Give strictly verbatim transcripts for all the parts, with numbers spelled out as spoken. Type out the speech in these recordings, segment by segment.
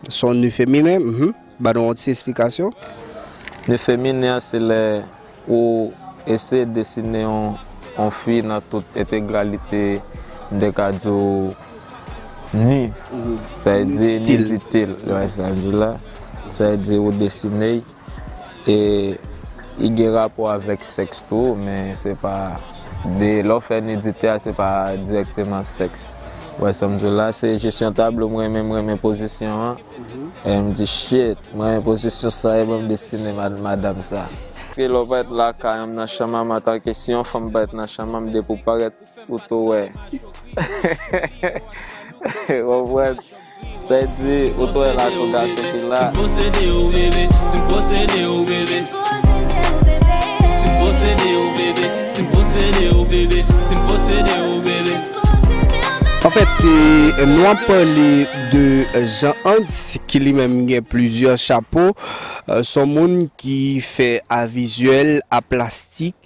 Se yon ni feminen, mhm. Ba nou yon ti esplikasyon. Ni feminen an, se lè ou eseye desine yon, yon fi nan tout entegralite, m te ka di w ni. Mhm. Sa vle di nidite l. Nidite l. Wè, sa vle di la. Sa vle di ou desine l. E li gen rapò avèk sèks tou, men se pa de, lè w fè nidite a, se pa dirèkteman sèks. Ou wè sa m di w la, se jis yon tablo m renmen, m renmen pozisyon an. E m di, "Shit, mwen pozisyon sa e ban m desine mad-, madanm sa." Ke lè w parèt lakay an, m nan chanm an, antanke si yon fanm parèt nan chanm an, m depi w parèt, ou tou wè. Ou konprann? Sa vle di, ou tou wè la, se yon gason ki la. Si m posede w, bebe, si m posede w, bebe. Si m posede w, bebe, si m posede w, bebe, si m posede w, bebe. Anfèt, e, nou ap pale de Jean Hans, ki li menm gen plizyè chapo. E, se yon moun ki fè a vizyèl, a plastik.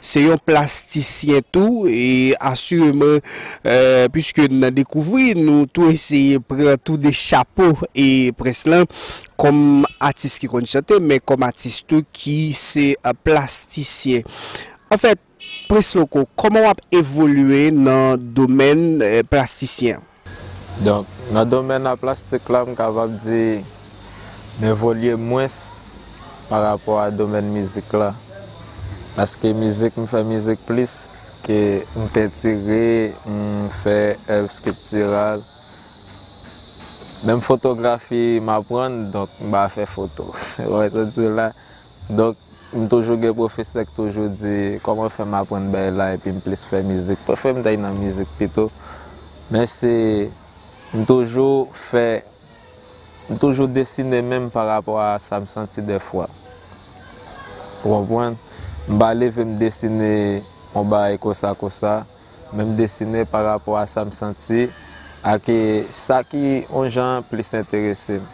Se yon plastisyen tou, e asireman, e, piske n dekouvri, nou tou eseye pran tou de chapo e prens lan, kòm atis ki konn chante, men kòm atis tou ki se, e, plastisyen. Anfèt, Prince Loco, kòman w ap evolye nan domèn, e, plastisyen? Donk, nan domèn a plastik la, m kapab di m evolye mwens pa rapò a domèn mizik la. Paske mizik, m fè mizik plis ke m pentire, m fè èv skilptiral. Menm fotografi m aprann, donk m pa fè foto. Ou wè sa m di w la? Donk, m toujou gen pwofesè k toujou di, "Kòman fè m aprann bagay la epi m plis fè mizik?" Prefere m ta nan mizik pito. Men se, m toujou fè, m toujou desine menm pa rapò a sa m santi dèfwa. Ou konprann? M pa leve m desine yon bagay konsa, konsa. Men m desine pa rapò a sa m santi, ak, e, sa ki yon jan plis enterese m.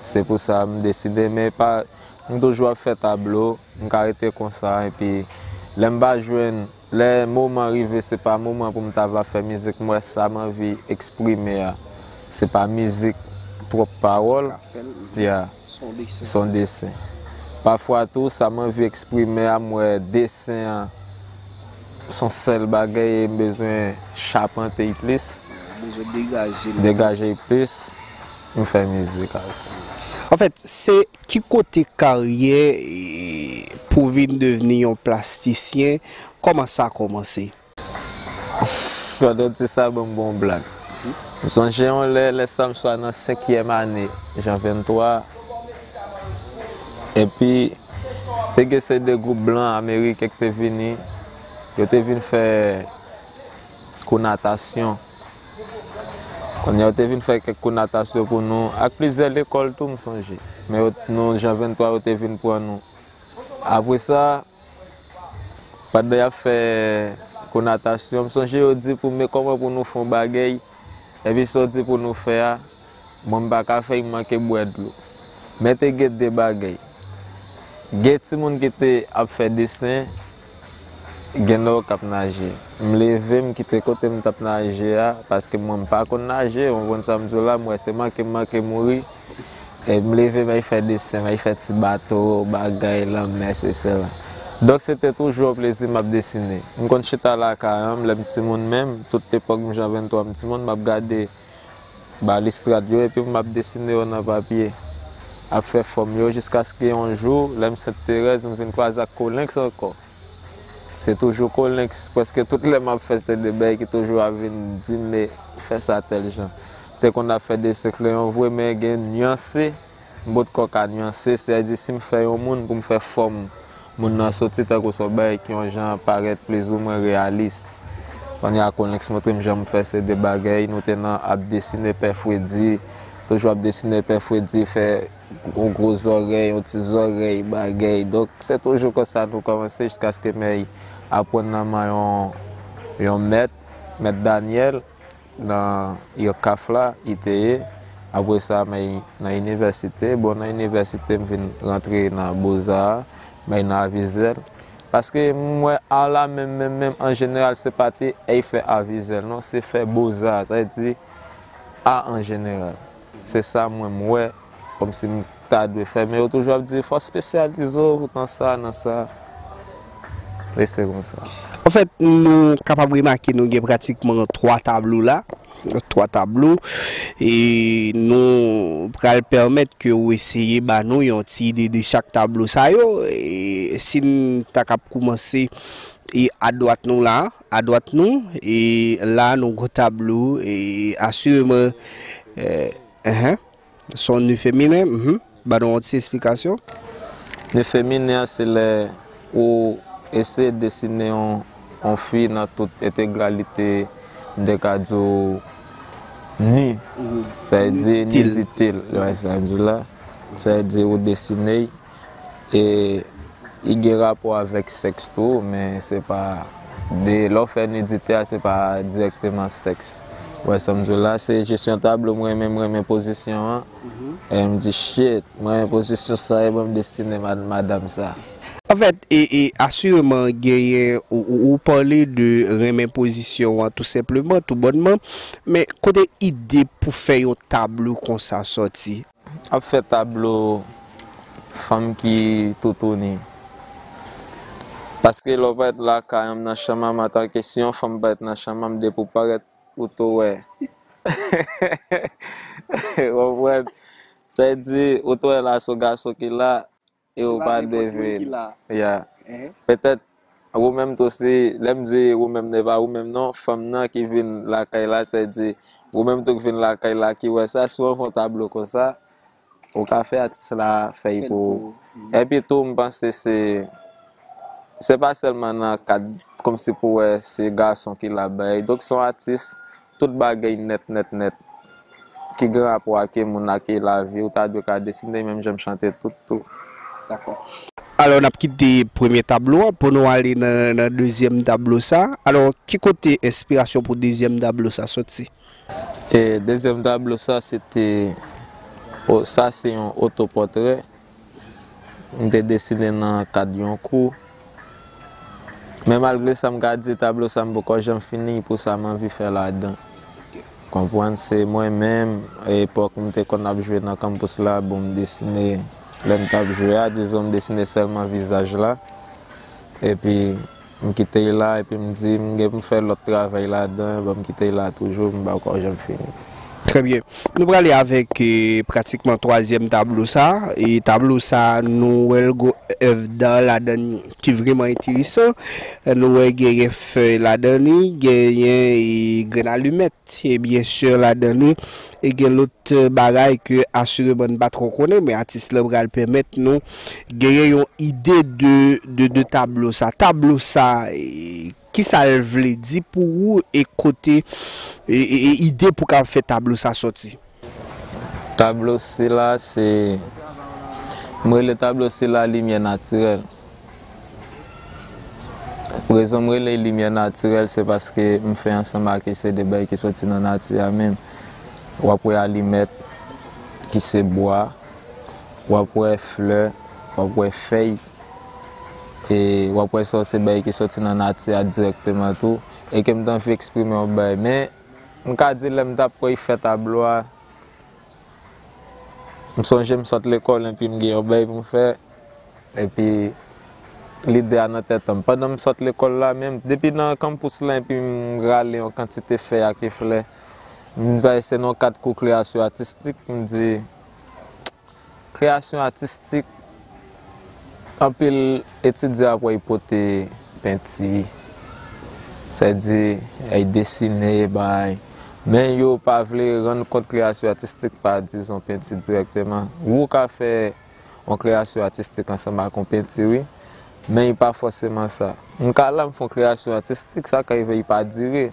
Se pou sa m desine, men pa, m toujou ap fè tablo, m ka rete konsa, epi lè m pa jwenn, lè moman rive, se pa moman pou m ta va fè mizik, m wè sa m anvi eksprime a. Se pa mizik pwòp pawòl. Ka fè l, mhm. Ya. Se yon desen. Se yon desen. Pafwa tou, sa m anvi eksprime a, m wè desen an se yon sèl bagay e m bezwen chapante l plis. Bezwen degaje l plis. Degaje l plis, m fè mizik avè l. Anfèt, se ki kote karyè, e, pou vin devni yon plastisyen, kòman sa kòmanse? Pandan w di sa, ban m ba w yon blag. M sonje yon lè, lè sa m swa nan senkyèm ane, Jan venntwa, epi te gen se de gwoup blan ameriken ki te vini, yo te vin fè kou natasyon. Kounye a, yo te vin fè kèk kou natasyon pou nou, ak plizyè lekòl tou, m sonje. Men yo, nou, Jan venntwa, yo te vin pran nou. Apre sa, pandan y ap fè kou natasyon, m sonje yo di pou m, "Men kòman pou nou fè yon bagay?" Epi sa yo di pou nou fè a, mwen m pa ka fè l, m manke bwè dlo. Men te gen de bagay. Gen timoun ki te ap fè desen, gen lè yo k ap naje. M leve, m kite kote m t ap naje a, paske mwen m pa konn naje, w konprann sa m di w la, m wè se manke m manke mouri. E m leve, m al fè desen, m al fè ti bato, bagay, lanmè, se sela. Donk, se te toujou yon plezi m ap desine. M konn chita lakay an, lè m timoun menm, tout epòk m Jan venntwa m timoun, m ap gade balistrad yo, epi m ap desine yo nan papye, ap fè fòm yo, jiskaske yon jou, lè m Sent Terèz, m vin kwaze ak Kolenks ankò. Se toujou Kolenks, prèske tout lè m ap fè, se de bagay ki toujou ap vin di m, "Men, fè sa tèl jan." M te konn ap fè desen kreyon vre, men gen nyanse, m potko ka nyanse, sètadi si m fè yon moun pou m fè fòm moun nan soti tankou se yon bagay ki yon jan parèt plizoumwen reyalis. Kounye a Kolenks montre m jan m fè se de bagay, nou te nan ap desine Pè Fredi, toujou ap desine Pè Fredi, fè yon gwo zòrèy, yon ti zòrèy, bagay. Donk, se toujou konsa nou kòmanse jiskaske m al aprann nan men yon, yon mèt, Mèt Daniel, nan I K A F la, I T E. Apre sa, m al nan inivèsite. Bon, nan inivèsite, m vin rantre nan Boza, m al nan Avizèl. Paske m wè a la menm, menm, menm, an jeneral, se pa te al fè Avizèl, non, se fè Boza, sa vle di a an jeneral. Se sa mwen m wè kòmsi m ta dwe fè, men yo toujou ap di fò espesyalize w nan sa, nan sa. E se konsa. Anfèt, nou kapab remake nou gen pratikman twa tablo la. Twa tablo. E nou pral pèmèt ke w eseye ba nou yon ti ide de chak tablo sa yo. E si n ta kab koumanse e adwat nou la, adwat nou, e la nou gwo tablo, e asireman, eh, enhen. Se yon ni feminen, mhm. Ban nou yon ti esplikasyon. Ni feminen an, se lè ou eseye desine yon, yon fi nan tout entegralite, m te ka di w ni. Mhm. Sa vle di nidite l. Nidite l. Wè, sa vle di la. Sa vle di ou desine l. E li gen rapò avèk sèks tou, men se pa de, lè w fè nidite a, se pa dirèkteman sèks. Ou wè sa m di w la, se jis yon tablo m renmen, m renmen pozisyon an. Mhm. E m di, "Shit, mwen renmen pozisyon sa, e ban m desine mad-, madanm sa." Anfèt, e, e asireman genyen, ou, ou, ou pale de renmen pozisyon an tou senpleman, tou bònman, men kote ide pou fè yon tablo konsa sòti? Ap fè tablo fanm ki toutouni. Paske lè w parèt lakay an, m nan chanm an, antanke si yon fanm parèt nan chanm an, depi w parèt, ou tou wè. Ou konprann? Sa vle di, ou tou wè la, se yon gason ki la, e ou pa dwe vin. Ya. Petèt, ou menm tou, si, lè m di ou menm, se pa ou menm non, fanm nan ki vin lakay la, sa vle di, ou menm tou ki vin lakay la, ki wè sa, si w fè yon tablo konsa, ou ka fè atis la fè l pou ou. Epi tou, m panse se, se pa sèlman nan kad kòmsi pou wè se gason ki la bay. Donk, se yon atis, tout bagay nèt, nèt, nèt, ki gen rapò ak moun, ak lavi, ou ta dwe ka desine, menm jan m chante tout, tou. Dakò. Alò, n ap kite premye tablo a pou nou ale nan, nan dezyèm tablo sa. Alò, ki kote enspirasyon pou dezyèm tablo sa soti? E dezyèm tablo sa, se te, o, sa se yon otopòtrè. M te desine nan kad yon kou. Men malgre sa, m ka di tablo sa, m poko janm fini, pou sa m anvi fè ladan. Konprann, se mwen menm, epòk m te konn ap jwe nan kanpous la, bon, m desine, lè m t ap jwe a, dizon, m desine sèlman vizaj la. Epi, m kite l la, epi m di, m gen pou m fè lòt travay ladan, bon, m kite l la toujou, m poko janm fini. Trè byen. Nou prale avèk, eh, pratikman twazyèm tablo sa. E tablo sa, nou wè l gon èv dan ladan l ki vrèman enteresan. Nou wè genyen fèy ladan li, genyen, eh, grenn alimèt, e byen si ladan li, e gen lòt, eh, bagay ke asireman n pa twò konnen, men atis la pral pèmèt nou genyen yon ide de, de, de tablo sa. Tablo sa, eh, kisa l vle di pou ou e kote, e, e, e ide pou ka fè tablo sa sòti? Tablo sila se, m rele tablo sila limyè natirèl. Rezon m rele limyè natirèl, se paske m fè ansanm ak se de bagay ki soti nan nati a menm. W ap wè alimèt ki se bwa, w ap wè flè, w ap wè fèy, e w ap wè sa se bagay ki soti nan nati a dirèkteman tou, e ke m t anvi eksprime yon bagay. Men, m ka di lè m t ap kwè fè tablo a, m sonje m sot lekòl, epi m gen yon bagay pou m fè, epi lide a nan tèt an m. Pandan m sot lekòl la, menm depi nan kanpous la, epi m rale yon kantite fèy ak flè, m bay se nan kat kou kreyasyon atistik, m di, kreyasyon atistik, anpil etidyan ap wè y pote penti, sa di, y desine, bay. Men yo pa vle rann kont kreyasyon atistik pa, dizon, penti dirèkteman. Ou ka fè yon kreyasyon atistik ansanm ak yon penti, wi. Men y pa fòseman sa. M ka la, m fè yon kreyasyon atistik, sa ka rive y pa dire.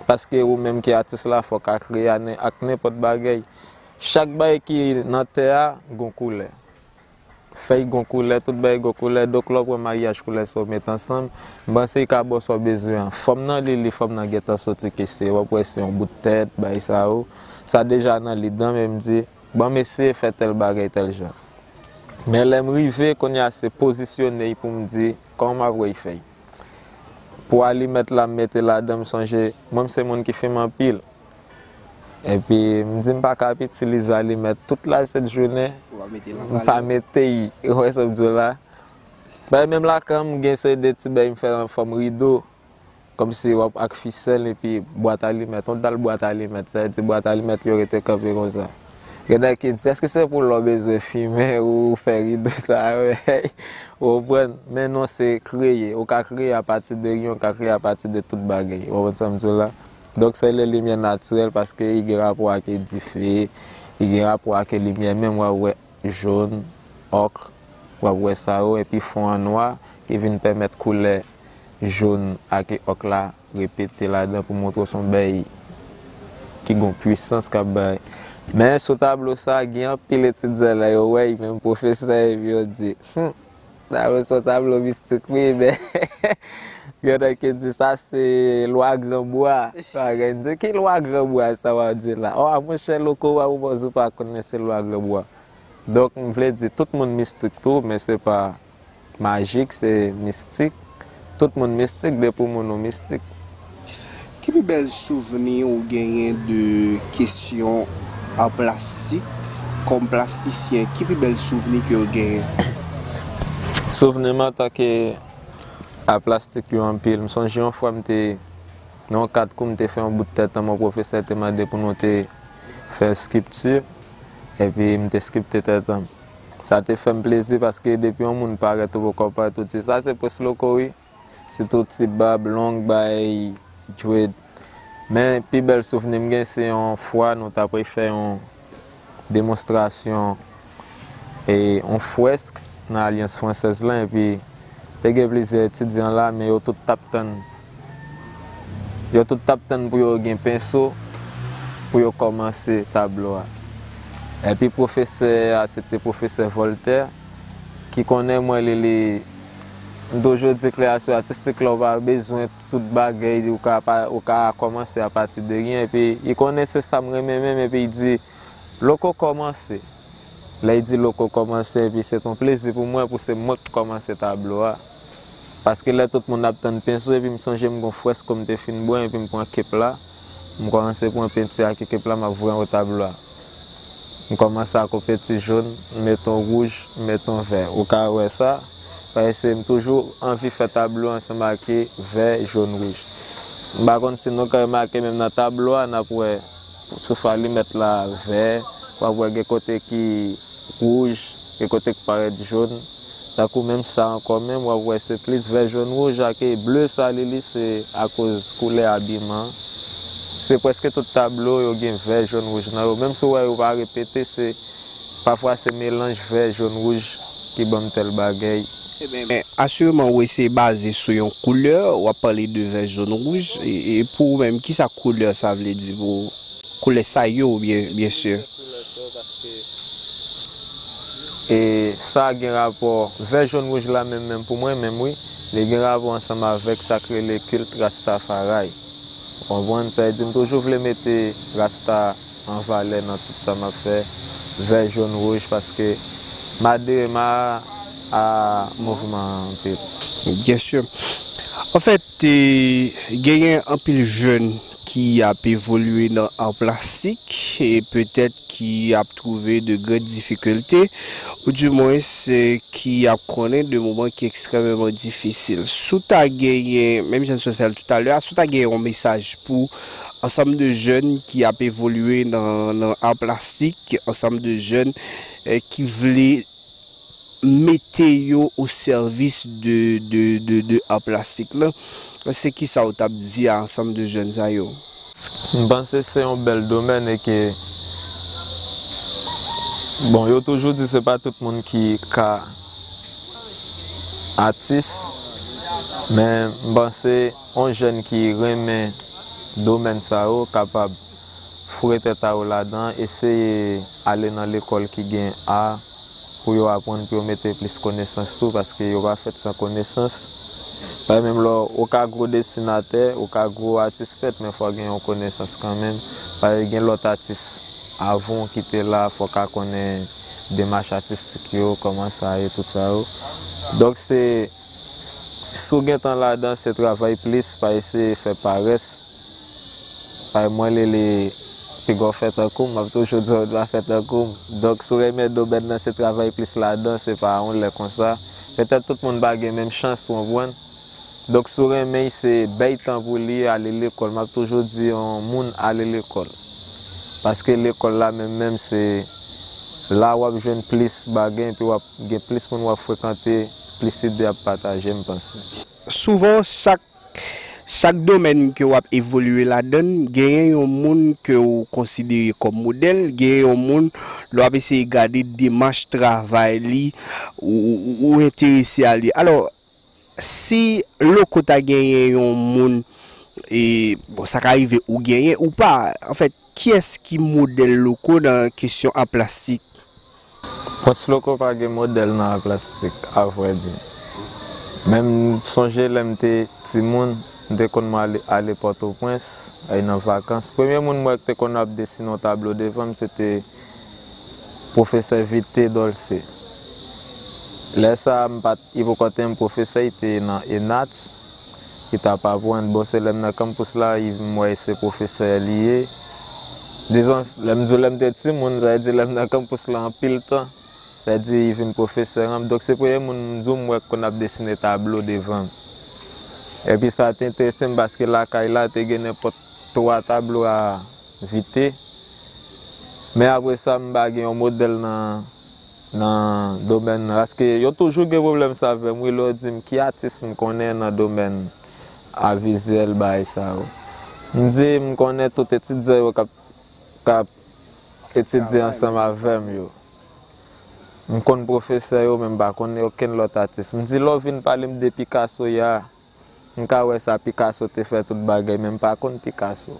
Paske ou menm ki atis la, fò w ka kreye a nen-, ak nenpòt bagay. Chak bagay ki nan tè a, gon koulè. Fèy gon koulè, tout bagay gon koulè. Donk, lè w pran maryaj koulè sa w met ansanm, m panse y ka ba w sa w bezwen an. Fòm nan li, li fòm nan gentan soti ke se, w ap wè se yon bout tèt, bagay sa yo. Sa deja nan lide an, men m di, ban m eseye fè tèl bagay, tèl jan. Men lè m rive, kounye a se pozisyone y pou m di, kòman m ap wè y fè y. Pou alimèt la m mete ladan, m sonje, mwen m se moun ki fimen anpil. Epi m di m pa ka ap itilize alimèt tout la sèt jounen, m pa mete y, ou wè sa m di w la. Bay menm lakay m gen seri de ti bay m fè an fòm rido. Kòmsi w ap ak fisèl epi bwat alimèt, yon dal bwat alimèt, sa vle di bwat alimèt yo rete kanpe konsa. Gen nèg ki di, èske se pou lè w bezwen fimen ou fè rido sa yo, ou konprann? Men non, se kreye. Ou ka kreye apati de ryen, ou ka kreye apati de tout bagay. Ou konprann sa m di w la? Donk, se le limyè natirèl paske li gen rapò ak dife, li gen rapò ak limyè menm, w ap wè jòn, òk, w ap wè sa yo, epi fon an nwa ki vin pèmèt koulè jòn ak òk la repete ladan pou montre w se yon bèy ki gon pwisans k ap bay. Men sou tablo sa, gen anpil etidyan la yo wè y, menm pwofesè, epi yo di, hmm, tablo sa yon tablo mistik wi, men gen nèg ki di sa se lwa granbwa. Bagay, m di ki lwa granbwa sa w ap di la? Ò, a monchè, Loko, w ap ou pa konn se lwa granbwa. Donk, m vle di, tout moun mistik tou, men se pa majik, se mistik. Tout moun mistik, depi w moun ou mistik. Ki pi bèl souvni ou genyen de kesyon ar plastik? Kòm plastisyen, ki pi bèl souvni ke w genyen? Souvni m antanke ar plastik yo anpil. M sonje yon fwa m te nan yon kad kou, m te fè yon bout tèt anm, yon pwofesè te mande pou nou te fè skipti, epi m te skipte tèt anm. Sa te fè m plezi paske depi yon moun parèt ou poko parèt ou di, sa se pwès Loko wi. Sitou ti bab long, bay dread. Men pi bèl souvni m gen se yon fwa nou t ap fè yon demonstrasyon e yon frèsk nan Alyans Fransèz lan, epi te gen plizyè etidyan la, men yo tout t ap tann, yo tout t ap tann pou yo gen penso pou yo kòmanse tablo a. Epi pwofesè a, se te pwofesè Voltaire, ki konnen mwen li, li, m toujou di kreasyon atistik la, ou pa bezwen tout bagay, ou ka, ou ka kòmanse apati de ryen, epi li konnen se sa m renmen menm, epi li di, Loko kòmanse. Lè l di Loko kòmanse, epi se t yon plezi pou mwen, pou se mwen k kòmanse tablo a. Paske lè tout moun ap tann penso, epi m sonje m gon frèsko m te fin bwè, epi m pran kep la, m kòmanse pran penti ak kep la, m ap voye anwo tablo a. M kòmanse ak yon penti jòn, m mete yon wouj, m mete yon vè. Ou ka wè sa, paske m toujou anvi fè tablo ansanm ak vè, jòn, wouj. M pa konn si nou ka remake, menm nan tablo a, n ap wè souf alimèt la vè, w ap wè gen kote ki wouj, gen kote ki parèt jòn. Tankou menm sa ankò menm, w ap wè se plis vè, jòn, wouj ak ble sa li, li se akoz koulè abiman. Se prèske tout tablo yo gen vè, jòn, wouj nan yo. Menm si w wè yo pa repete, se pafwa se melanj vè, jòn, wouj ki ban m tèl bagay. Asireman, ou eseye baze sou yon koulè, w ap pale de vè, jòn, wouj. E, e pou ou menm, kisa koulè sa vle di pou ou? Koulè sa yo, byen, byen si. E sa gen rapò, vè, jòn, wouj la menm, menm pou mwen menm, wi, li gen rapò ansanm avèk sa k rele kilt Rastafari. Ou konprann? Sa vle di m toujou vle mete Rasta an valè nan tout sa m ap fè, vè, jòn, wouj, paske m adere, m a, a mouvman an anpil. Byen si. Anfèt, e, genyen anpil jèn ki ap evolye nan ar plastik e petèt ki ap twouve de grann difikilte, ou dimwens, e, ki ap konnen de moman ki ekstrèmeman difisil. Si w ta genyen, menm jan n sot fè l toutalè a, si w ta genyen yon mesaj pou ansanm de jèn ki ap evolye nan, nan ar plastik, ansanm de jèn, e, ki vle mete yo o sèvis de, de, de, de ar plastik lan, se kisa w t ap di a ansanm de jèn sa yo? M panse se yon bèl domèn e ke, bon, yo toujou di se pa tout moun ki ka atis, men m panse yon jèn ki renmen domèn sa yo kapab foure tèt a yo ladan, eseye ale nan lekòl ki gen a pou yo aprann, pou yo mete plis konesans tou, paske yo pa fèt san konesans. Paske menm lè w ka gwo desinatè, ou ka gwo atis pent, men fò w gen yon konesans kanmenm. Paske gen lòt atis avan w ki te la, fò w ka konnen demach atistik yo, kòman sa ye, tout sa yo. Donk se, si w gen tan ladan, se travay plis, pa eseye fè parès. Paske mwen rele Piga w fè tankou m, m ap toujou di w dwa fè tankou m. Donk, si w renmen domèn nan, se travay plis ladan, se pa yon lè konsa. Petèt tout moun pa gen menm chans, w konprann? Donk, si w renmen l, se bay tan pou li, ale lekòl. M ap toujou di yon moun ale lekòl. Paske lekòl la menm menm, se la w ap jwenn plis bagay, epi w ap gen plis moun w ap frekante, plis ide ap pataje, m panse. Souvan, chak, chak domèn ke w ap evolye ladan l, genyen yon moun ke w konsidere kòm modèl, genyen yon moun, lè w ap eseye gade demach travay li, ou, ou, ou enterese a li. Alò, si Loko ta genyen yon moun, e, bon, sa ka rive ou genyen ou pa, anfèt, kiyès ki modèl Loko nan kesyon a plastik? Prince Loko pa gen modèl nan a plastik, a vrè di. Men m sonje lè m te timoun, m te konn ale, ale Pòtoprens, ay nan vakans. Premye moun m wè ki te konn ap desine yon tablo devan m, se te pwofesè Vite Dolce. Lè sa a, m pa t, li poko te yon pwofesè, li te nan ENAT, li t ap aprann. Bon, se lè m nan kanpis la, li, m wè se pwofesè li ye. Dizon, lè m di w lè m te timoun, sa vle di lè m nan kanpis la anpil tan. Sa vle di li vin pwofesè an. Donk, se premye moun m di w m wè k konn ap desine tablo devan m. Epi sa te enterese m paske lakay la te gen nenpòt twa tablo a Vite. Men apre sa, m pa gen yon modèl nan, nan domèn nan. Paske yo toujou gen pwoblèm sa avè m, wi, lè yo di m ki atis m konnen nan domèn a vizyèl, bagay sa yo. M di, m konnen tout etidyan yo k ap, k ap etidye ansanm avè m yo. M konn pwofesè yo, men m pa konn okenn lòt atis. M di, lè w vin pale m de Picasso ya, m ka wè sa Picasso te fè tout bagay, men m pa konn Picasso.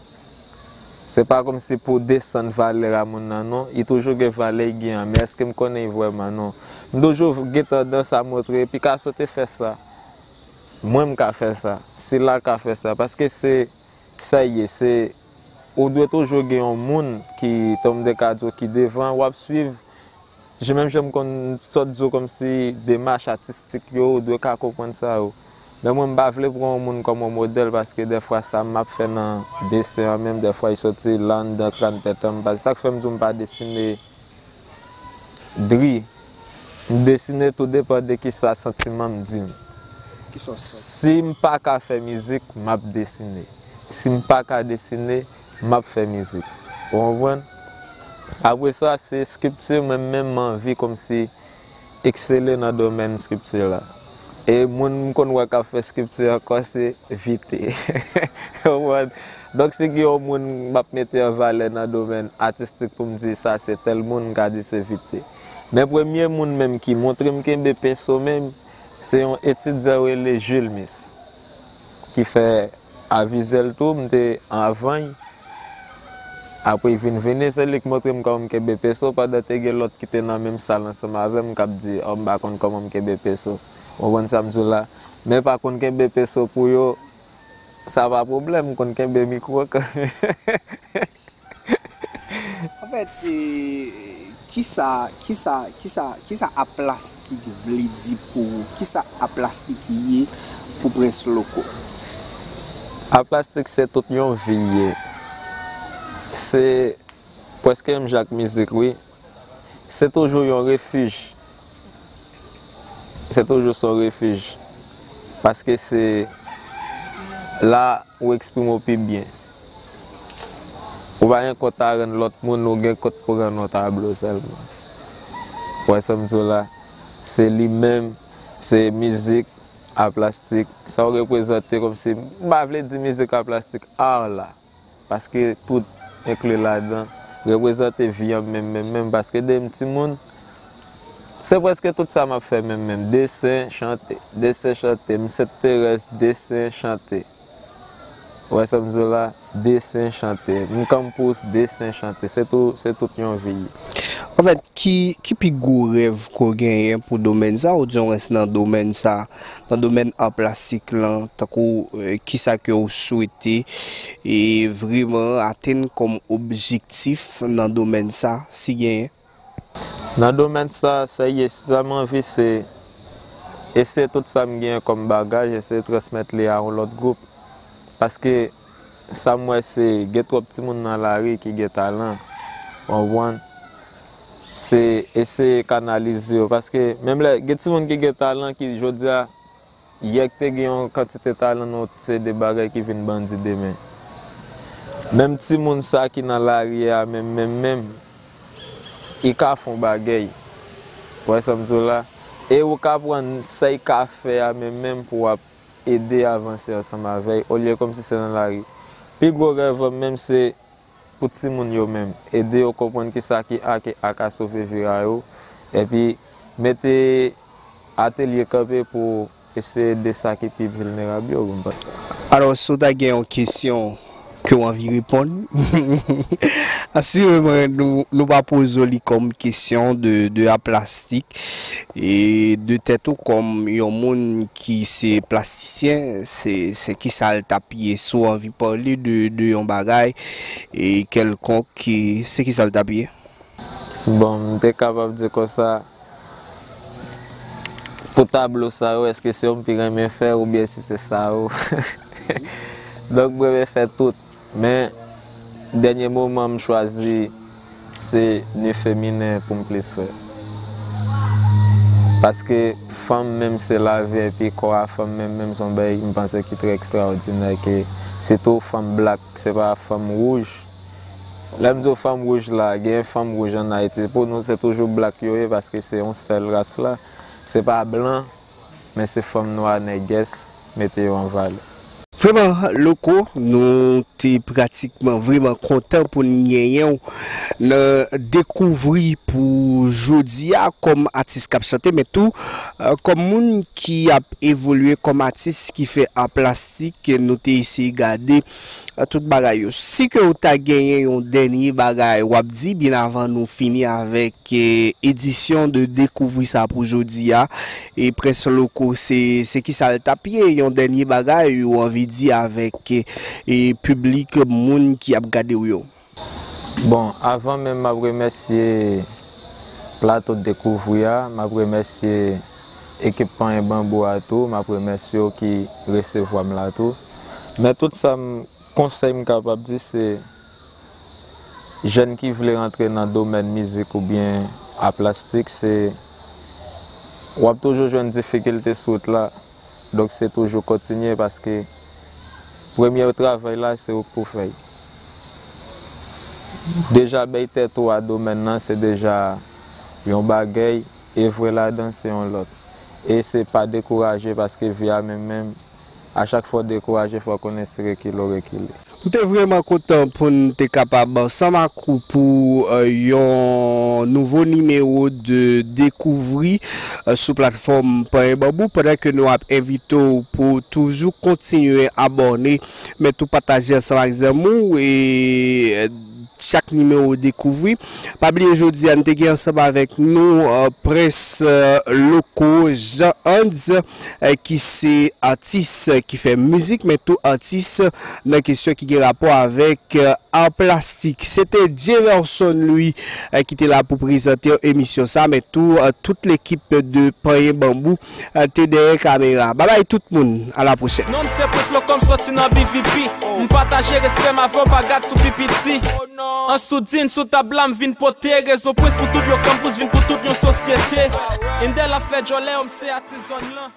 Se pa kòmsi pou desann valè a moun nan, non. Li toujou gen valè li gen an, men èske m konnen li vrèman? Non. M toujou gen tandans a montre Picasso te fè sa. Mwen, m ka fè sa. Sila ka fè sa. Paske se sa l ye, se, ou dwe toujou gen yon moun ki, tankou m te ka di w, ki devan, w ap swiv. Jan, menm jan m konn sot di w kòmsi demach atistik yo, ou dwe ka konprann sa yo. Men mwen, m pa vle pran yon moun kòm yon modèl, paske dèfwa sa m ap fè nan desen an menm, dèfwa li soti la anndan kràn tèt an m, paske sa k fè m di w m pa desine dri. M desine tou depan de kisa santiman m di m. Kisa w santi? Si m pa ka fè mizik, m ap desine. Si m pa ka desine, m ap fè mizik. Ou konprann? Apre sa, se eskilti, mwen menm, m anvi kòmsi eksele nan domèn eskilti la. E moun m konn wè k ap fè eskilti ankò, se Vite. Ou konprann? Donk, si gen yon moun m ap mete an valè nan domèn atistik pou m di sa se tèl moun, m ka di se Vite. Men premye moun menm ki montre m kenbe penso menm, se yon etidyan rele Jules Mis, ki fè a vizyèl tou, m te anvan l. Apre, li vin vini, se li k montre m kòman m kenbe penso, pandan te gen lòt ki te nan menm sal ansanm avè m, k ap di, ò, m pa konn kòman m kenbe penso. Ou konprann sa m di w la? Men pa konn kenbe penso pou yo, sa pa pwoblèm, m konn kenbe mikwo kanmenm. Anfèt, e, kisa, kisa, kisa, kisa a plastik vle di pou ou? Kisa a plastik ye pou Prince Loko? A plastik se tout yon vi ye. Se prèske menm jan ak mizik, wi. Se toujou yon refij. Se toujou se yon refij. Paske se la ou eksprime w pi byen. Ou pa gen kont a rann lòt moun, ou gen kont pou rann yon tablo sèlman. Ou wè sa m di w la? Se li menm, se mizik, a plastik, sa w reprezante kòmsi, m pa vle di mizik a plastik, art la. Paske tout enkli ladan, reprezante vi an menm, menm, menm, paske depi m timoun, se prèske tout sa m ap fè menm, menm, desen, chante, desen, chante, m Sent Terèz, desen, chante. Ou wè sa m di w la? Desen, chante, m Kanmpous, desen, chante, se tou, se tout yon vi. Anfèt, ki, ki pi gwo rèv ke w genyen pou domèn sa, ou di w rès nan domèn sa, nan domèn a plastik lan, tankou, e, kisa ke w swete, e, vrèman atenn kòm objektif nan domèn sa, si genyen? Nan domèn sa, sa ye, sa m anvi se eseye tout sa m genyen kòm bagaj, eseye transmèt li a yon lòt gwoup. Paske sa m wè se gen twòp timoun nan lari ki gen talan. Ou konprann? Se eseye kanalize yo. Paske menm lè gen timoun ki gen talan ki jodi a, yè k te gen yon kantite talan nan yon seri de bagay ki vin bandi demen. Menm timoun sa ki nan lari a menm, menm, menm, li ka fè yon bagay. Ou wè sa m di w la? E ou ka pran sa li ka fè a menm, menm pou w ap ede avanse ansanm avè l, olye kòmsi se nan lari. Pi gwo rèv an menm se pou timoun yo menm. Ede yo konprann kisa ki A, ke A ka sove vi a yo. Epi mete atelye kanpe pou eseye ede sa ki pi vilnerab yo, ou konprann? Alò, si w ta gen yon kesyon ke w anvi reponn, asireman, nou, nou pa poze w li kòm kesyon de, de a plastik. E de tèt ou kòm yon moun ki se plastisyen, se, se kisa l t ap ye? Si w anvi pale de, de yon bagay e kèlkonk, ki, se kisa l t ap ye? Bon, m te kapab di konsa, pou tablo sa yo, èske se yo m pi renmen fè oubyen si se sa yo? Donk, m renmen fè tout. Men, dènye moman, m chwazi se ni feminen pou m plis fè. Paske fanm menm se lavi, epi kò a fanm menm, menm se yon bagay m panse ki trè ekstraòdinè, ke sitou fanm blak, se pa fanm wouj. Lè m di w fanm wouj la, gen fanm wouj ann Ayiti. Pou nou, se toujou blak yo ye, paske se yon sèl ras la. Se pa blan, men se fanm nwa nègès mete yo an valè. Vrèman, Loko, nou te pratikman vrèman kontan pou n genyen w nan Dekouvri pou jodi a kòm atis k ap chante, men tou, eh, kòm moun ki ap evolye kòm atis ki fè a plastik. Nou te eseye gade, eh, tout bagay yo. Si ke w ta genyen yon dènye bagay w ap di byen avan nou fini avèk ke edisyon de Dekouvri sa pou jodi a, e Prince Loko, se, se kisa l t ap ye? Yon dènye bagay ou anvi di avèk, e, piblik, moun ki ap gade w yo? Bon, avan menm, m ap remèsye plato Dekouvri a, m ap remèsye ekip Panyen Banbou a tou, m ap remèsye yo ki resevwa m la tou. Men tout sa m Konsèy m kapab di se jèn ki vle rantre nan domèn mizik oubyen a plastik, se w ap toujou jwenn difikilte sou wout la. Donk se toujou kontinye paske premye travay la se ou k pou fè l. Deja bay tèt ou a domèn nan se deja yon bagay, e vre ladan se yon lòt. E se pa dekouraje paske vi a menm menm, a chak fwa w dekouraje, fò w konnen se rekile w rekile. M te vrèman kontan pou n te kapab ansanm ak ou pou, eh, yon nouvo nimewo de Dekouvri, eh, sou platfòm Panyen Banbou, pandan ke nou ap envite w pou toujou kontinye abòne, men tou pataje ansanm ak zanmi w, e, eh, chak nimewo Dekouvri. Pa bliye, jodi a, n te gen ansanm avèk nou, eh, Prince, eh, Loko Jean Hans, eh, ki se atis, eh, ki fè mizik, men tou atis nan kesyon ki gen rapò avèk, eh, a plastik. Se te Jefferson Louis, eh, ki te la pou prezante emisyon sa, men tou, eh, tout lekip de Panyen Banbou, eh, te dèyè kamera. Babay tout moun, a la pwochèn. Non m se Prince Loko, m soti nan B V P. M pataje respè m avè w, pa gad sou pi piti. An soudin sou tab la, m vin pote rezon Prince pou tout yon kanpous, vin pou tout yon sosyete. Indèl ap fè djòlè, m se atis zòn lan.